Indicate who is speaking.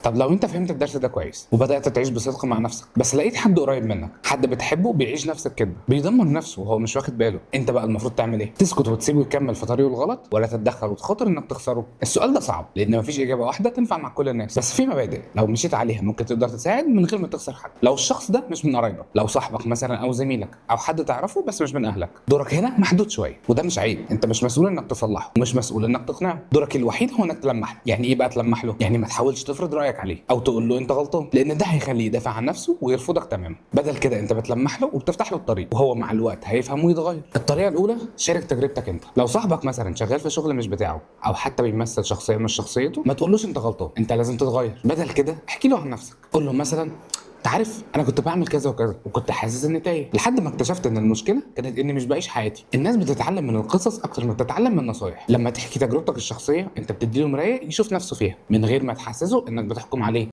Speaker 1: طب لو انت فهمت الدرس ده كويس وبدات تعيش بصدق مع نفسك، بس لقيت حد قريب منك، حد بتحبه، بيعيش نفس الكذبه، بيدمر نفسه وهو مش واخد باله، انت بقى المفروض تعمل ايه؟ تسكت وتسيبه يكمل في طريقه الغلط، ولا تتدخل وتخاطر انك تخسره؟ السؤال ده صعب لان مفيش اجابه واحدة تنفع مع كل الناس، بس في مبادئ لو مشيت عليها ممكن تقدر تساعد من غير ما تخسر حد. لو الشخص ده مش من قرايبك، لو صاحبك مثلا او زميلك او حد تعرفه بس مش من اهلك، دورك هنا محدود شويه، وده مش عيب. انت مش مسؤول انك تصلحه ومش مسؤول انك تقنعه، دورك الوحيد هو انك تلمح له. يعني ايه بقى تلمح له؟ يعني ما تحاولش تفرض رايك عليه او تقول له انت غلطان، لان ده هيخليه يدافع عن نفسه ويرفضك تماما. بدل كده انت بتلمح له وبتفتح له الطريق، وهو مع الوقت هيفهم ويتغير. الطريقة الاولى، شارك تجربتك انت. لو صاحبك مثلا شغال في شغل مش بتاعه او حتى بيمثل شخصية مش شخصيته، ما تقولوش انت غلطان، انت لازم تتغير. بدل كده احكي له عن نفسك، قول له مثلا انت عارف انا كنت بعمل كذا وكذا وكنت حاسس اني تايه، لحد ما اكتشفت ان المشكلة كانت اني مش بعيش حياتي. الناس بتتعلم من القصص اكتر ما بتتعلم من النصايح. لما تحكي تجربتك الشخصية انت بتديله مراية يشوف نفسه فيها من غير ما تحسسه انك بتحكم عليه.